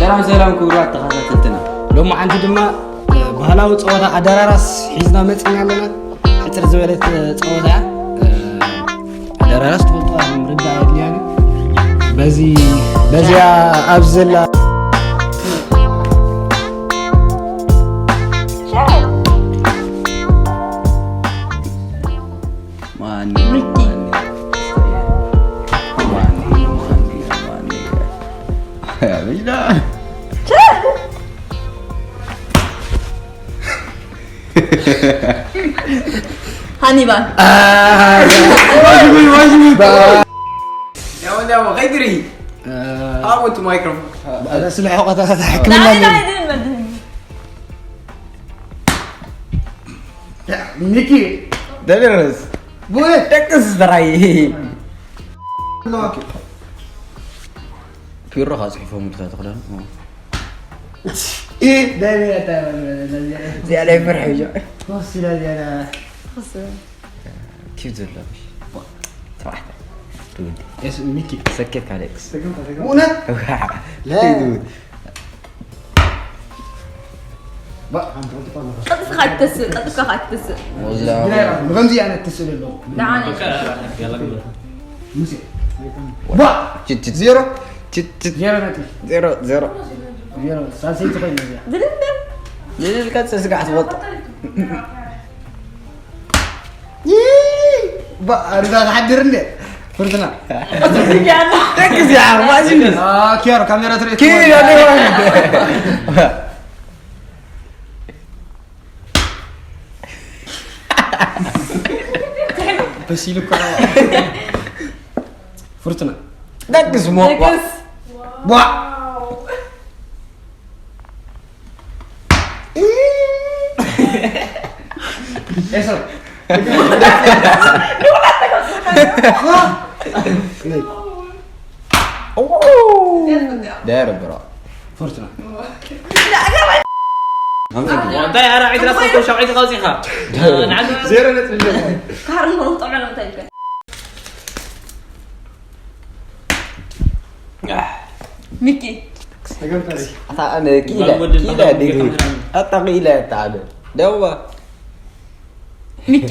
ሰላም ሰላም ክቡራት ተኸታተልትና፣ ሎማዓንቲ ድማ ባህላዊ ፀወታ ኣደራራስ ሒዝና መፂና ኣለና። ሕፅር ዝበለት ፀወታ እያ። ኣደራራስ ትፈልጡ ምርዳእ ኣድልያኒ። በዚ በዚያ ኣብ ዘላ ማን ማን ማን ማን ማን ሃኒባል ያው ያው ኸይድሪ አቦቱ ማይክሮፎን ስለ ሕቆታት ሕክምና ሚኪ ደደረስ ደቅስ ዝራይ ፒሮ ካ ፅሒፎም ድካ ተክዳን ዝያዳ ይፈርሕ እዩ ኪብ ዘለሽ ተባዕታይ ትውልዲ ሚኪ ሰኬት ካደቅስ እውነት ቀልጥፍካ ትተስእ ቀልጥፍካ ከይትተስእ ንከምዚ ኣነ ትስእል ኣለዎ ደዓነ ዜሮ ዜሮ ነጥቢ ዜሮ ዜሮ ሳልሰይቲ ኮይነ እዚኣ ድልምድም ልልልካ ስጋዕ ትፈልጦ ኣሪዛ ክሓድር እንደ ፍርትና ያና ደቂ እዚኣ ማዚ ኪያር ካሜራ ትርኢ በሲሉ እኮ ፍርትና ደቅስ ሞ ደቅስ ቧ ኤሰው ደር ብሮ ፍርትና እንታይ ኣራዒት ራስካ ሸውዒት ካውፂኻ ንዓዚ ዜሮ ነጥቢ ዜሮ ካርሞ ጠመነ እንታይ ይልከ ሚኪ ተገብታ ኣታ ኣነ ኪለ ኪለ ዲግ ኣታ ኪለ ኣታ ኣነ ደዋ ሚኪ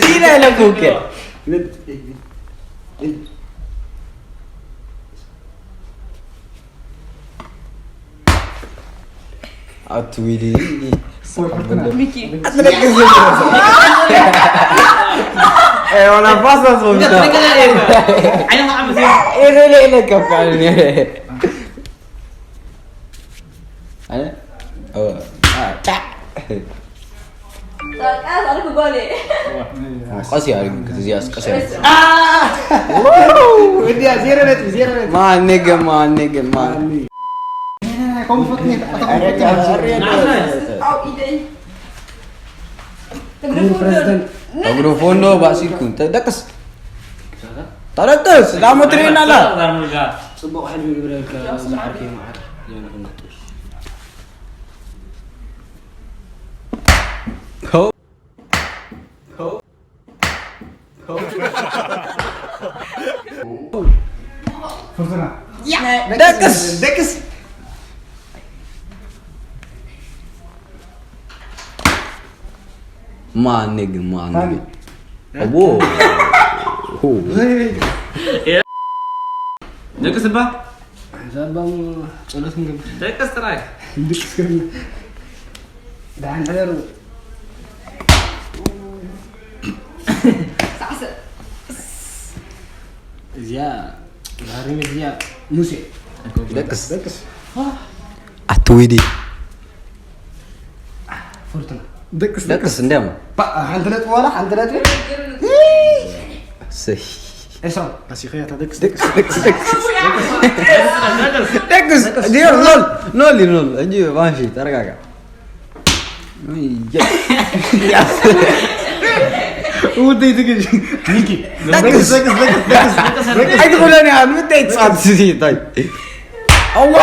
ኪለ ለኩከ ኣትዊሊ ሚኪ ወላ ፋሳ ሶምታ ዓይንኻ ዓምስ ኢለ ኢለ ከፋ ኣነ ቀስ ያለ ጊዜ አስቀሰ እንዲያ ዜሮ ነጥቢ ዜሮ ነጥቢ ማን ነገ ማን ነገ ማን አው ኢደይ ፕሬዚደንት ተግረፎ እንዶ ባሲልኩ ተደቅስ ተደቅስ ላሞ ትሬና ላ ጽቡቕ ሕልሚ ግብረልካ ዝዓርከይ መዓር ጀነኹም ፍርቱና ደቅስ ደቅስ ማን ግን ማን ማን? ግን እዎ ደቅስ እባ ዛባም ጸሎት ንገብር ደቅስ ጥራይ ድቅስ ግን ደሓን ሕደሩ ሳዕስዕ እዚኣ ማርያም እዚኣ ሙሴ ደቅስ ደቅስ ኣትዊዲ ፍርቱና ደቅስ ደቅስ እንዲያም ሓንቲ ነጥቢ ዋላ ሓንቲ ነጥቢ ሰይ ኤሳው ኣሲኸያ ደቅስ ደቅስ ደቅስ ደቅስ ደቅስ ዲር ኖል ኖል ኖል እንጂ ማንሺ ተረጋጋ ውደይ ትግል ሚኪ ደቅስ ደቅስ ደቅስ ደቅስ ደቅስ ኣይትብለኒ ኣሉ እንታይ ትጻት ስዚ እንታይ ኣዋ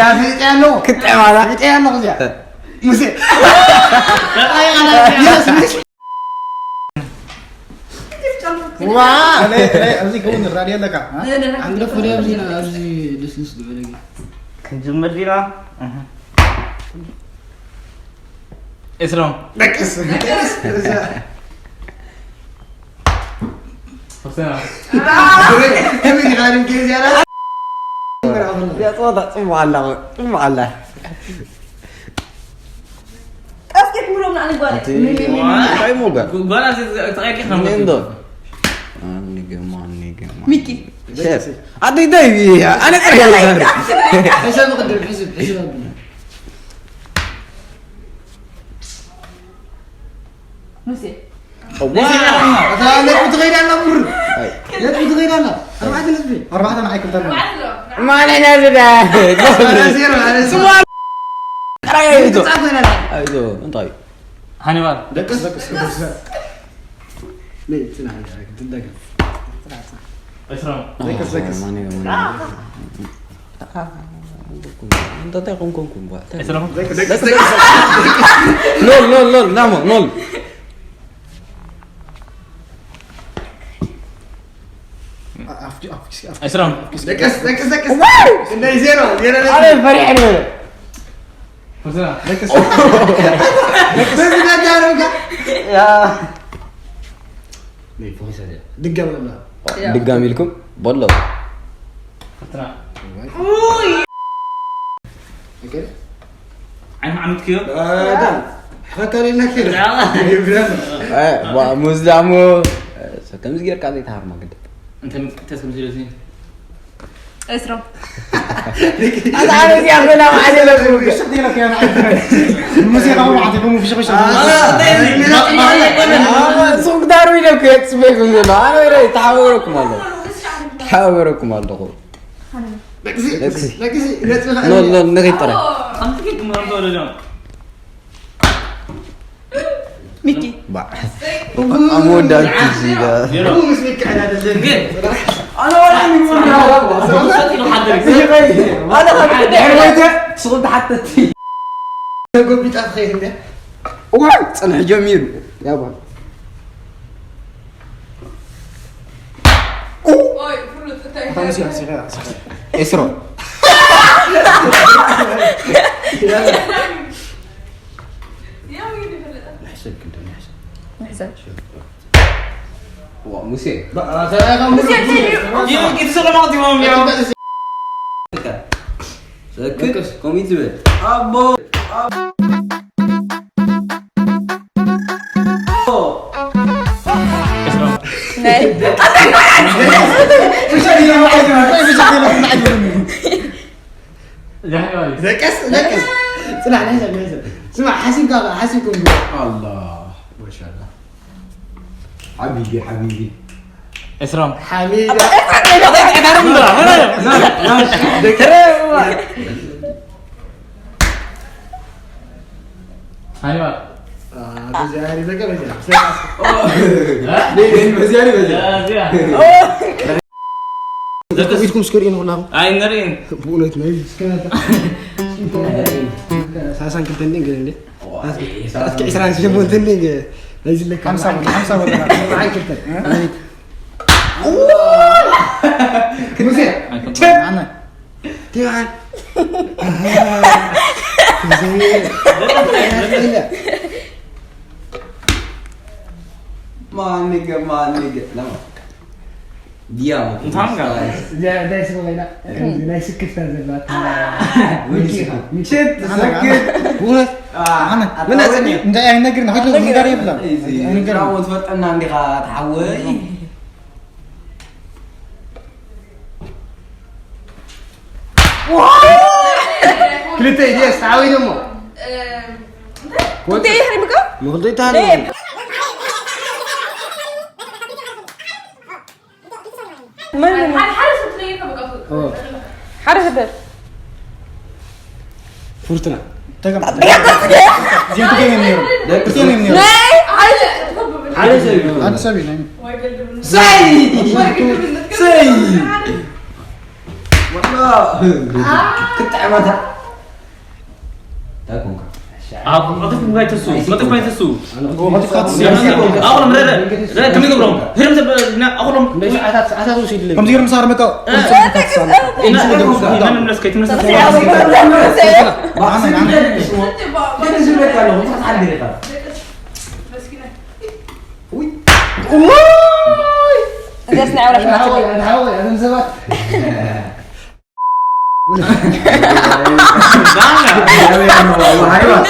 ዳፊጥ ያለው ክጥዕም ኣላ ዳፊጥ ያለው እዚኣ ሙሴ የስ ሙሴ ዋ! ከመይ፣ ከመይ፣ ኣብዚ ክውን ይኽእል ኣለካ፣ እ? ኣንገፍ ወደ ኣብዚ፣ ኣብዚ ልስልስ ዝበለ ግን። ክንጅምር ዲና? እህ። ኤስሮም። ደቅስ፣ ደቅስ፣ ደቅስ። ሆሴና። ከመይ፣ ከመይ ዲኻ ድንቂ ዝያዳ? እዚኣ ጸወታ ጽቡቕ ኣላ፣ ጽቡቕ ኣላ። ቀስ ክትብሎም ንዓኒ ጓል። ኣቲ እንታይ ሞጋ? ጓል ኣዚ ተቐይርካ ምን እንዶ? ኣኒ ገማ፣ ኣኒ ገማ። ሚኪ። ሸር። ኣዲ ደይ፣ ኣነ ጥራይ። ሕሰብ ቅድም፣ ሕስብ፣ ሕስብ ኣቢሉ። ሙሴ። እዋ! እታ ነጥቢ ትኸይድ ኣላ፣ ብሩር። ኣይ። ነጥቢ ትኸይድ ኣላ። ኣርባዕተ ነጥቢ። ኣርባዕተ ንዓይ ክልተ ኣለና። ኣርባዕተ ኣሎ። ማን ኢና ዝዳ? ኣረ ዜሮ፣ ኣረ ዜሮ። ስማ-፣ ጥራይ እዩ። ጻፍ ኮይና ኣላ። ኣይ፣ ዞ፣ እንታይ? ሃኒባል። ደቅስ፣ ደቅስ፣ ደቅስ። ነይ፣ ጽናሕ፣ ክትደገም። ጽናሕ፣ ጽናሕ። ዕስራ። ደቅስ፣ ደቅስ። ማን እዩ፣ ማን እዩ? እንታይ፣ እንታይ ኮንኩ፣ ኮንኩ፣ እንታይ? ዕስራ። ደቅስ፣ ደቅስ። ኖል፣ ኖል፣ ኖል፣ ናሞ፣ ኖል። ኣፍኪ፣ ኣፍኪ፣ ኣፍኪ። ዕስራ። ደቅስ፣ ደቅስ፣ ደቅስ። ዋው! ክንደይ ዜሮ? ዜሮ ነጥቢ። ኣነ ፈሪሐ ነይረ። ፈተና። ደቅስ። ደቅስ። በዚ ጋር ዳርጋ። ያ። ነይ፣ ፎከስ ኣድያ። ድጋሚ በላ። ያ። ድጋሚ ኢልኩም በሎ። ፈተና። ኡይ። ኦኬ። ዓይንኻ ዓሚትክዮ? ኣዳ። ሕኸካ ሌላ ኪሎ። ያ። ይብላል። እ፣ ዋ፣ ሙዝ ዳሞ፣ እ፣ ከምዚ ጌርካ ዘይተሃርማ ግዲ። እንተ፣ እንተ ከምዚ ኢሉ እዚ። ዕስራ። ኣታ ኣነ እዚኣ ኮይና መዓት ኢለ እኮ። ብሽቕ ኢለ እኮ እያ መዓት። ሙዚቃ መዓት ኢለ እኮ፣ ብሽቕ ብሽቕ። ኣታ እንታይ እዚ? ማ-፣ ማ-፣ ማ-፣ ማ-፣ ሱቕ ዳሩ ኢለ እኮ እየ ክስበይ ዘሎ። ኣነ ወይረ ተሓባበረኩም ኣለኹ። ተሓባበረኩም ኣለኹ። ደቅሲ፣ ደቅሲ። ደቅሲ፣ ነጥቢ ኖ፣ ኖ፣ ንኺድ ጥራይ። ከምዚ ጌርኩም ኖ፣ ኖ፣ ኖ። ሚኪ። ባ። ኣሞ ዳንኪ ዚጋ። ዜሮ። ምስ ሚኪ ዕዳ ደለኒ። ግን ኣነ ወላ ሚሞሪ ሰጥ ኢሉ ሓደር። ኣነ ካብ ድሕሪ ቤተ ስኹም ተሓተቲ። ተጎቢጣ ትኸይድ እንደ። እዋ፣ ጽንሕ ጀሚሩ። ያባ። ኦይ፣ ፍሉጥ እንታይ ኣታ ሙሴ፣ ሙሴ፣ ሙሴ። ኤስሮ። ንሕሰብ ክንዲ ንሕሰብ። ንሕሰብ። ዋ፣ ሙሴ። ባ-፣ አ፣ ተረጋጋ፣ ሙሴ፣ ሙሴ። ሙሴ። ይኸው ጌቱ ሰላም አውጥተው ነው የሚያው። ሰክት፣ ኮሚት በል። አቦ፣ አቦ። ናይ። ደቀስ፣ ደቀስ። ጽናሕ፣ ናይ ሰብ፣ ናይ ሰብ። ስማዕ፣ ሓሲብካ፣ ሓሲብኩም። ኣላ፣ ማሻላ። ሓቢቢ፣ ሓቢቢ። ኤስራም። ሓሚድ። ሃኒባል። አ፣ በዚያ ያሪ በቃ በዚያ። ኦ። እ? በዚያ ያሪ በዚያ። ያ፣ እዚያ። ኢድኩም ስከር ኢኑ ኩላኹም። ኣይ፣ ንርኢ። ብእውነት ናይ እስከ ሳሳን ክልተን ግን እንዴ? ዋ፣ እስከ ዕስራን ሸሞንተን ግን ናይዚ ለካ ሓምሳ ወደ፣ ሓምሳ ወደ። ኣርባዓን ክልተን። ሙሴ፣ ኣነ። ቲማን። ማን ገ-፣ ማን ገ-፣ ለማ። ዲያው። እንታም ጋር። ዳ-፣ ዳይ ስበ ኮይና፣ ከምዚ ናይ ስክፍታ ዘለዋ። ወይ ስክፍታ። ሽት፣ ኣነ፣ ስክፍታ። ኣነ። እውነት? አ፣ ኣነ። ኣታ ምን ወዲ። እንታይ ኣይነግርን፣ ሆይቶ ነገር የብላን። እዚ ኣይነግርን። ራሞት ፈጠና እንዲኻ ትሓወይ። ክልተ ኢድስ ተዓወይ ደሞ። ክልተ ኢድ ይሕርምካ? ምኽልተ ይተሃለ። መን? ሓደ ሓደ ሰብ ትለይካ በቃ። ኦ። ሓደ ሰብ። ፉርቱና። ተገም-፣ እዚኦም ክልቲኦም እዮም ነይሮም። ክልቲኦም እዮም ነይሮም። ናይ ሓደ ሰብ እዩ። ሓደ ሰብ እዩ፣ ናይ። ሰይ! ሰይ! ወላ! ክጥዕመታ። እንታይ ኮንካ? ኣብ ቀጥፍ ጉዳይ ተሱ ቀጥፍ ጉዳይ ተሱ ኣቕሎም ረረ ረረ ከመይ ገብሮም ህርም ዘበና ኣቕሎም ከምዚ ገይሮም ሳር መጣ መለስ ከይትመለስ ገጽ ናይ ኣውራሽ ሰባት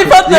ይፈተነ